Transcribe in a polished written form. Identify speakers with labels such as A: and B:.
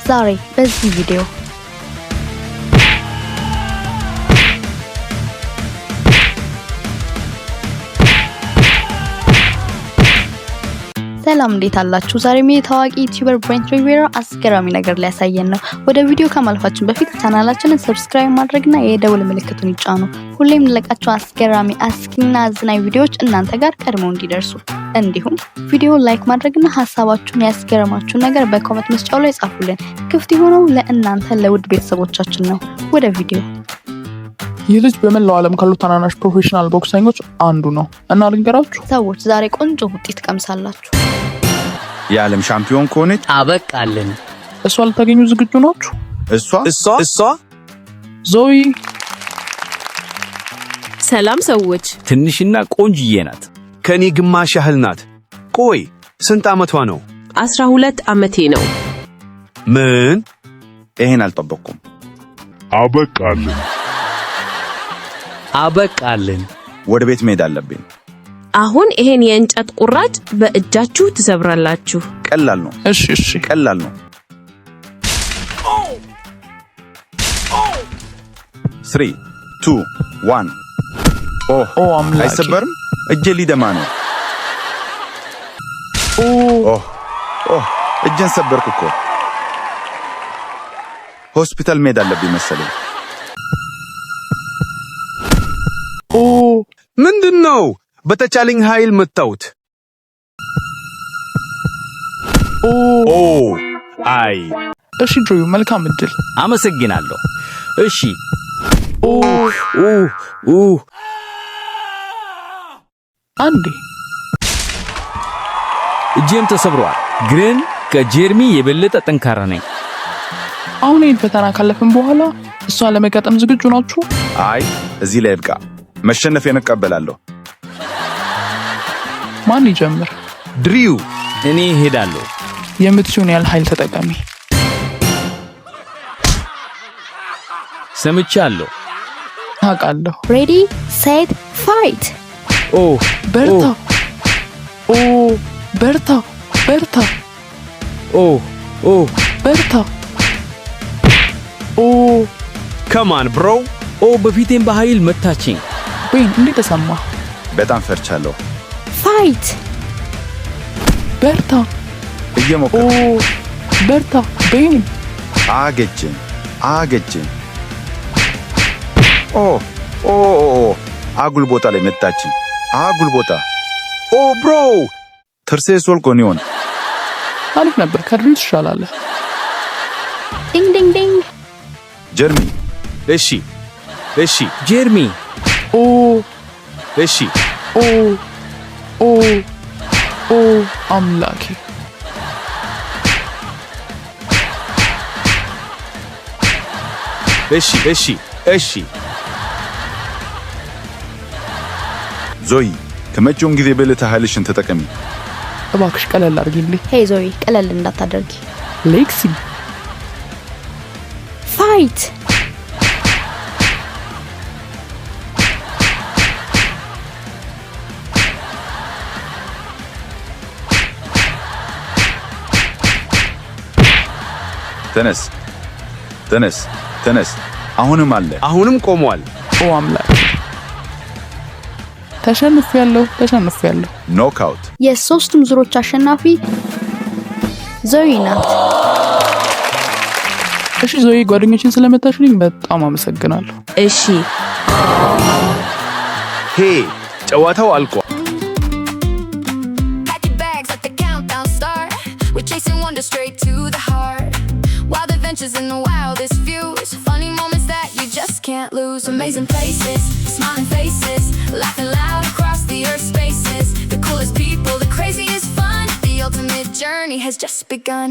A: ዛሬ በዚህ ቪዲዮ ሰላም፣ እንዴት አላችሁ? ዛሬም የታዋቂ YouTuber ብሬንት ሪቬራ አስገራሚ ነገር ሊያሳየን ነው። ወደ ቪዲዮ ከማለፋችን በፊት ቻናላችንን subscribe ማድረግና የደውል ምልክቱን ይጫኑ። ሁሌም የምንለቃቸው አስገራሚ፣ አስቂና አዝናኝ ቪዲዮዎች እናንተ ጋር ቀድመው እንዲደርሱ፣ እንዲሁም ቪዲዮ like ማድረግና ሀሳባችሁን፣ ያስገረማችሁን ነገር በ comment መስጫው ላይ ጻፉልን። ክፍት የሆነው ለእናንተ ለውድ ቤተሰቦቻችን ነው። ወደ ቪዲዮ።
B: ይህ ልጅ በመላው ዓለም ካሉ ታናናሽ professional ቦክሰኞች አንዱ ነው እና ልንገራችሁ፣
A: ሰዎች፣ ዛሬ ቆንጆ ውጤት ቀምሳላችሁ።
C: የዓለም ሻምፒዮን ከሆነች
D: አበቃልን።
B: እሷ ልታገኙ ዝግጁ ናችሁ?
C: እሷ
E: እሷ እሷ
B: ዞይ።
F: ሰላም ሰዎች።
G: ትንሽና ቆንጅዬ ናት።
E: ከእኔ ግማሽ ያህል ናት። ቆይ፣ ስንት ዓመቷ ነው?
F: 12 ዓመቴ ነው።
E: ምን?
C: ይሄን አልጠበቅኩም።
H: አበቃልን።
D: አበቃልን።
C: ወደ ቤት መሄድ አለብኝ።
F: አሁን ይሄን የእንጨት ቁራጭ በእጃችሁ ትሰብራላችሁ።
C: ቀላል ነው።
B: እሺ።
C: ቀላል ነው። 3, 2, 1። ኦ!
B: ኦ አምላኬ!
C: አይሰበርም። እጄ ሊደማ ነው።
B: ኦ!
C: ኦ ኦ፣ እጄን ሰበርኩ እኮ። ሆስፒታል መሄድ አለብኝ መሰለኝ።
B: ኦ!
E: ምንድን ነው? በተቻለኝ ኃይል መታሁት።
B: ኦ!
E: ኦ አይ!
B: እሺ ድሪው፣ መልካም እድል።
G: አመሰግናለሁ። እሺ።
B: ኦ!
G: ኦ ኦ!
B: አንዴ።
G: እጄም ተሰብሯል፣ ግን ከጀርሚ የበለጠ ጠንካራ ነኝ።
B: አሁን ይህን ፈተና ካለፍን በኋላ እሷን ለመጋጠም ዝግጁ ናችሁ?
C: አይ፣ እዚህ ላይ ይብቃ። መሸነፌን እቀበላለሁ።
B: ማን ይጀምር?
E: ድሪው።
G: እኔ እሄዳለሁ።
B: የምትችይውን ያህል ኃይል ተጠቀሚ።
G: ሰምቻለሁ።
B: አውቃለሁ።
A: Ready, set, fight!
G: ኦ!
B: በርታ! ኦ በርታ በርታ!
G: ኦ ኦ!
B: በርታ! ኦ!
E: Come on, bro.
G: ኦ፣ በፊቴም በኃይል መታችኝ።
B: ቤን፣ እንዴት ተሰማህ?
C: በጣም ፈርቻለሁ።
A: Fight!
B: በርታ! ኦ!
C: እየሞከርኩ።
B: በርታ ቤን!
C: አገጨኝ፣ አገጨኝ። ኦ ኦ ኦ፣ አጉል ቦታ ላይ መታችኝ። አጉል ቦታ።
E: ኦ bro!
C: ጥርሴ ሾልኮ ይሆን?
B: አሪፍ ነበር። ከድሪው ትሻላለህ።
A: Ding ding ding!
C: ጀርሚ።
E: እሺ።
G: ጀርሚ።
B: ኦ!
E: እሺ።
B: ኦ ኦ ኦ አምላኬ!
E: እሺ።
C: ዞይ፣ ከመቼውም ጊዜ በለጠ ኃይልሽን ተጠቀሚ።
B: እባክሽ ቀለል አድርጊልኝ።
A: Hey ዞይ፣ ቀለል እንዳታደርጊ።
B: ሌክሲ።
A: Fight!
C: ተነስ፣ ተነስ፣ ተነስ። አሁንም አለ።
E: አሁንም ቆሟል።
B: ኦ አምላኬ! ተሸንፌያለሁ፣ ተሸንፌያለሁ።
C: Knockout!
A: የሶስቱም ዙሮች አሸናፊ ዞይ ናት።
B: እሺ ዞይ፣ ጓደኞችን ስለመታሽልኝ በጣም አመሰግናለሁ።
F: እሺ።
E: Hey፣ ጨዋታው አልቋል።
I: Pack your bags, let the countdown start. We're chasing wonder straight to the heart. Wild adventures in the wildest views. Funny moments that you just can't lose. Amazing places, smiling faces, laughing loud across the earth's spaces. The coolest people, the craziest fun. The ultimate journey has just begun.